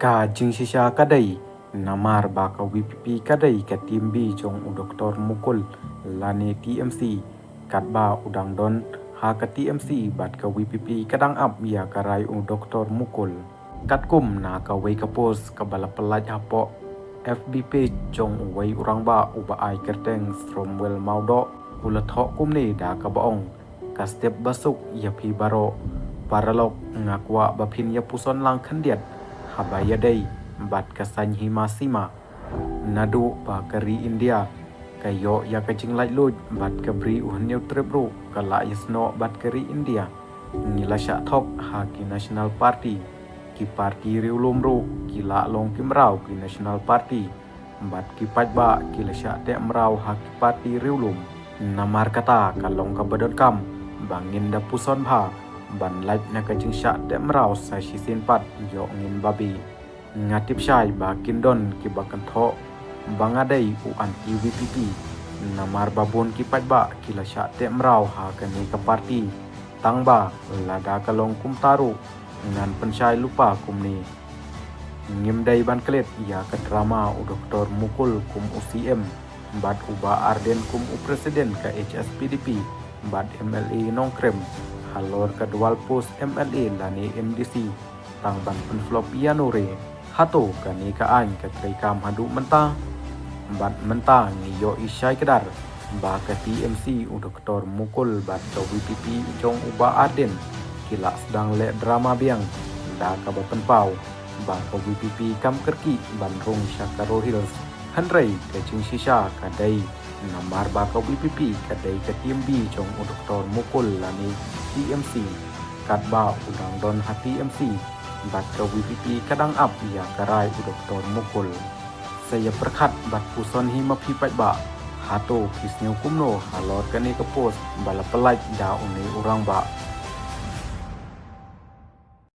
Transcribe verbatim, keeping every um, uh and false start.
Ka jingshisha ka dei namar ba ka VPP ka dei ka team B jong u Doktor Mukul lane TMC, katba u dang don ha ka TMC bad ka VPP ka dang ap ïa ka rai u Doktor Mukul. Katkum na kawei ka post kaba la pyllait hapoh FB page jong uwei u rangbah uba ai kyrteng Shromwell Mawdoh, u la thoh kumne da kaba ong: Ka step basuk ïa phi baroh. Paralok, nga kwah ba phin ïa puson lang khyndiat haba ïadei bad ka saiñ hima sima. Naduh ba ka ri India ka ïoh ïa ka jinglaitluid bad ka Bri U Hynñiewtrep ruh ka la ïasnoh bad ka ri India, ngi la shah thok ha ki national party. Ki party riewlum ruh ki la long ki mraw ki national party, bad ki paidbah ki la shah teh mraw ha ki party riewlum. Namar kata ka long kaba donkam ba ngin da puson bha ban lait na ka jingshah teh mraw sa shisien pat, ïoh ngin babe. Nga tip shai ba kin don kiba kynthoh ba nga dei u anti VPP, namar ba bun ki paidbah ki la shah teh mraw ha kane ka party. Tangba lada ka long kumta ruh, ngan pynshai lypa kumne. Ngim dei ban klet ïa ka drama u Doktor Mukul kum u CM bad u Bah Ardent kum u President ka HSPDP bad MLA Nongkrem halor ka dual post MLA lane MDC, tang ban pynflop ïa nure. Hato kane ka aiñ ka treikam haduh mynta? Bad mynta ngi ïohi shai kdar ba ka TMC u Doktor Mukul bad ka VPP jong u Bah Ardent ki la sdang leh drama biang, da kaba pynpaw ba ka VPP kam kyrkieh ban rung sha Garo Hills. Hynrei ka jingshisha ka dei namar ba ka VPP ka dei ka team B jong u Doktor Mukul lane TMC, katba u dang don ha TMC bad ka VPP ka dang ap ïa ka rai u Doktor Mukul. Sa ïa pyrkhat bad puson hi ma phi paidbah, hato phi sngew kumno halor kane ka post ba la pyllait da une u rangbah?